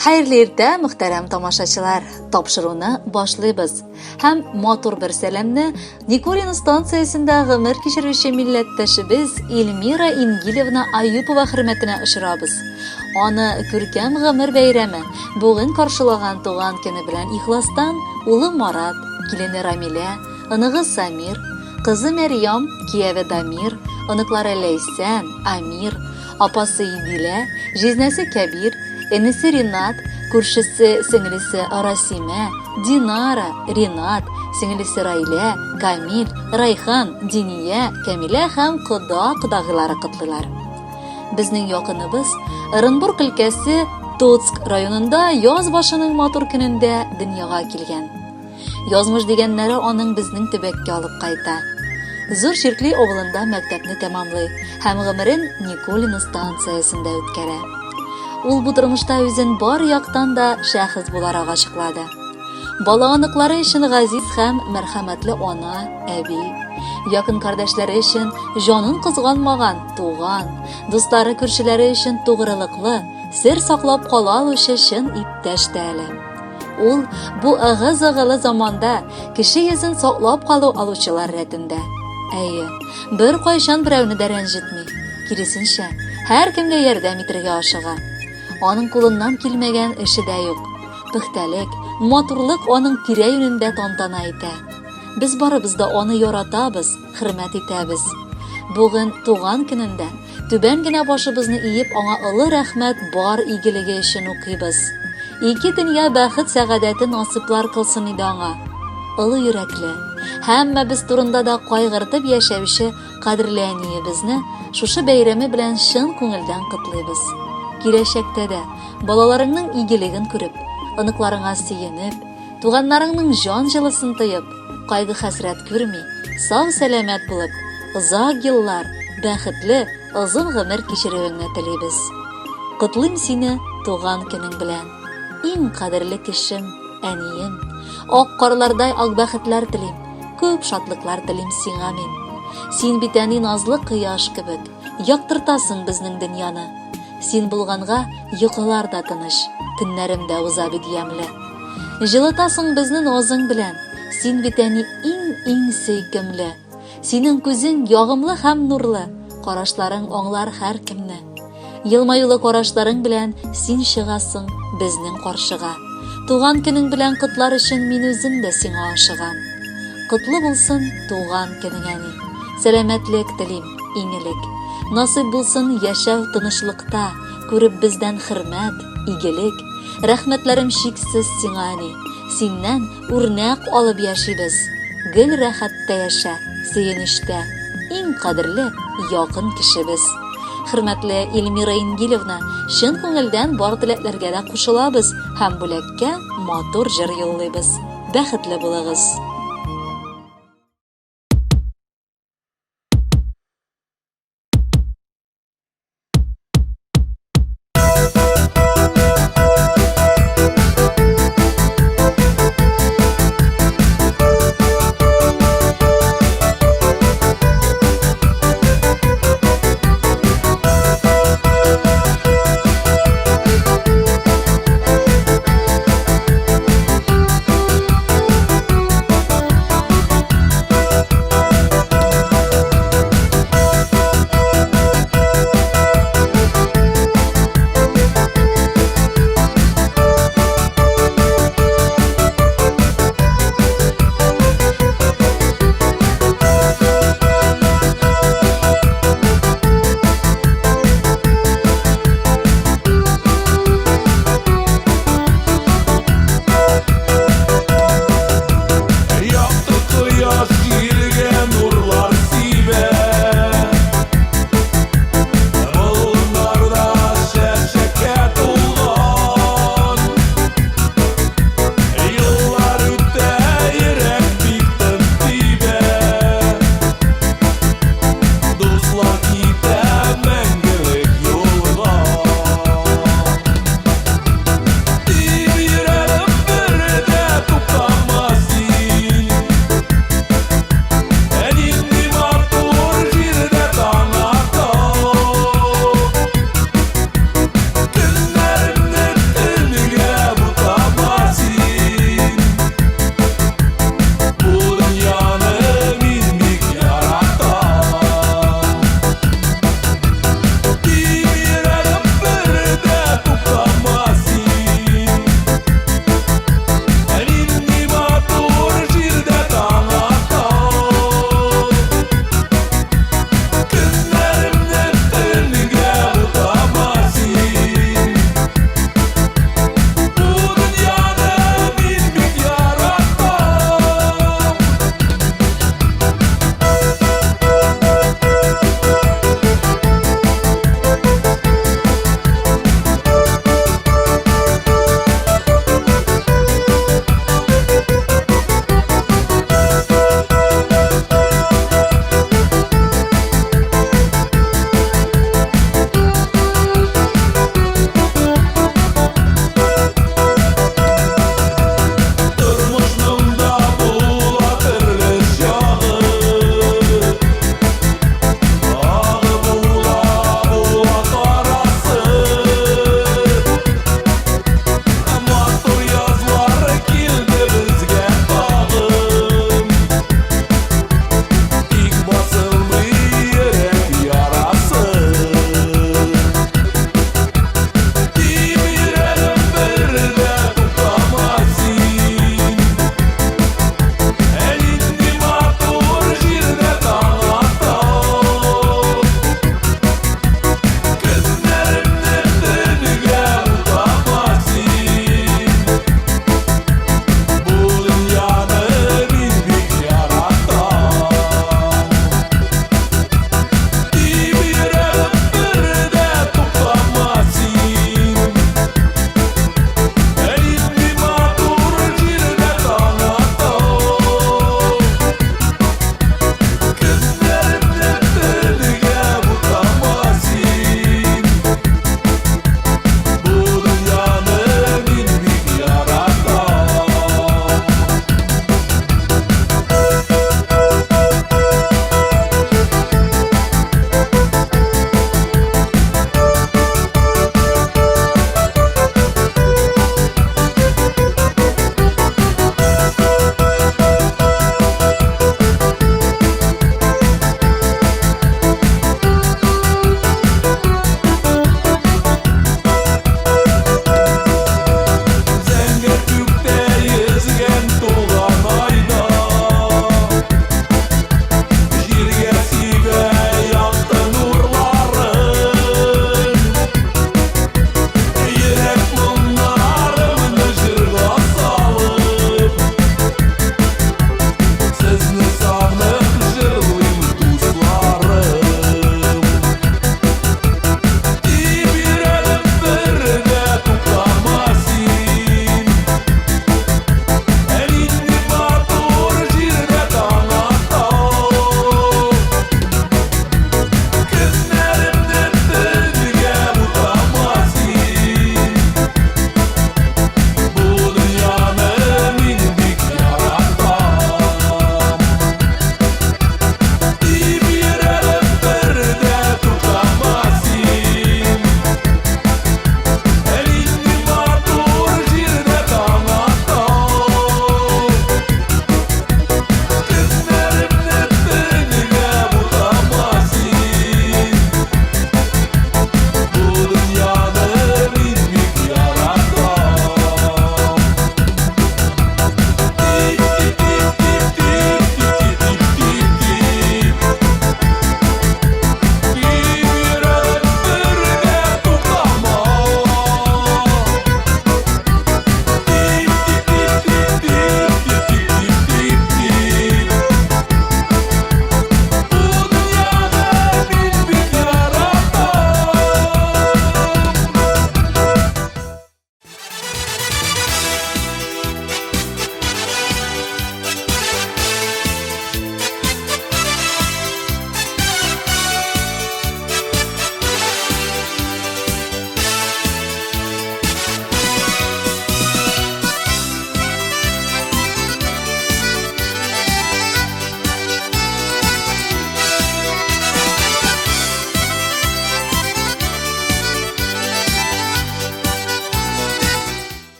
Хәерле иртә, мөхтәрәм тамашачылар! Тапшыруны башлыйбыз. Һәм матур бер сәламне Никулино станциясендә гомер кичерүче милләттәшебез Эльмира Ингилевна Аюпова хөрмәтенә очырабыз. Аны күркәм гомер бәйрәме, бүген каршылаган туган көне белән ихластан улы Марат, килене Рамилә, оныгы Самир, кызы Мәрьям, кияве Дамир, оныклары Ләйсән, Амир, Апасы Индилә, җизнәсе Кәбир, энесе Ринат, күршесе, сеңлесе Расимә, Динара, Ринат, сеңлесе Райлә, Камил, Райхан, Диния, Кәмилә һәм кода-кодагыйлары котлыйлар. Безнең якыныбыз Ырынбург өлкәсе Тоцк районында яз башының матур көнендә дөньяга килгән. Язмыш дигәннәре аның безнең төбәккә алып кайта. Зур Чиркли авылында мәктәпне тәмамлый һәм гомерен Никулино станциясендә үткәрә. Ул бу тормышта үзен бар яктан да шәхес буларак ачыклады. Бала оныклары өчен газиз һәм мәрхәмәтле ана, әби, якын кардәшләре өчен җанын кызганмаган туган, дуслары, күршеләре өчен тугрылыклы, сер саклап кала алучы чын иптәш тә әле. Ул бу ыгы-зыгылы заманда кеше йөзен саклап калу алучылар рәтендә. Әйе, беркайчан берәүне дә рәнҗетми. Киресенчә, һәркемгә ярдәм итергә ашыга. Аның кулыннан килмәгән эше дә юк. Пөхтәлек, матурлык аның тирә-юнендә тантана итә. Без барыбыз да аны яратабыз, хөрмәт итәбез. Бүген туган көнендә Түбән генә башыбызны иеп, аңа олы рәхмәт бар игелеге өчен укыйбыз. Ике дөнья бәхет-сәгадәте насыйплар кылсын иде аңа. Олы йөрәкле, һәммәбез турында да кайгыртып яшәүче кадерле әниебезне шушы бәйрәме белән чын күңелдән котлыйбыз. Киләчәктә дә балаларыңның игелеген күреп, оныкларыңа сөенеп, Туганнарыңның җан җылысын тоеп, кайгы-хәсрәт күрми, сау-сәламәт булып, озак еллар, бәхетле, озын гомер кичерүеңне телибез. Котлыйм сине туган көнең белән, иң кадерле кешем, әнием. Ак карлардай ак бәхетләр телим, күп шатлыклар телим сиңа мин. Син бит әни назлы кояш кебек, яктыртасың безнең дөньяны. Син булганга йокылар да тыныч, көннәрем дә уза бит ямьле. Җылытасың безне назың белән, син бит әни иң-иң сөйкемле. Синең күзең ягымлы һәм нурлы, карашларың аңлар һәркемне. Елмаюлы карашларың белән син чыгасың безнең каршыга. Туган көнең белән котлар өчен мин үзем дә сиңа ашыгам. Котлы булсын туган көнең, әни. Сәламәтлек телим, иң элек. Насыйп булсын яшәү тынычлыкта, күреп бездән хөрмәт, игелек. Рәхмәтләрем чиксез сиңа, әни. Синнән үрнәк алып яшибез. Гел рәхәттә яшә, сөенечтә. Иң кадерле, якын кешебез. Хөрмәтле Эльмира Ингилевна, чын күңелдән бар теләкләргә дә кушылабыз һәм бүләккә матур җыр юллыйбыз. Бәхетле булыгыз!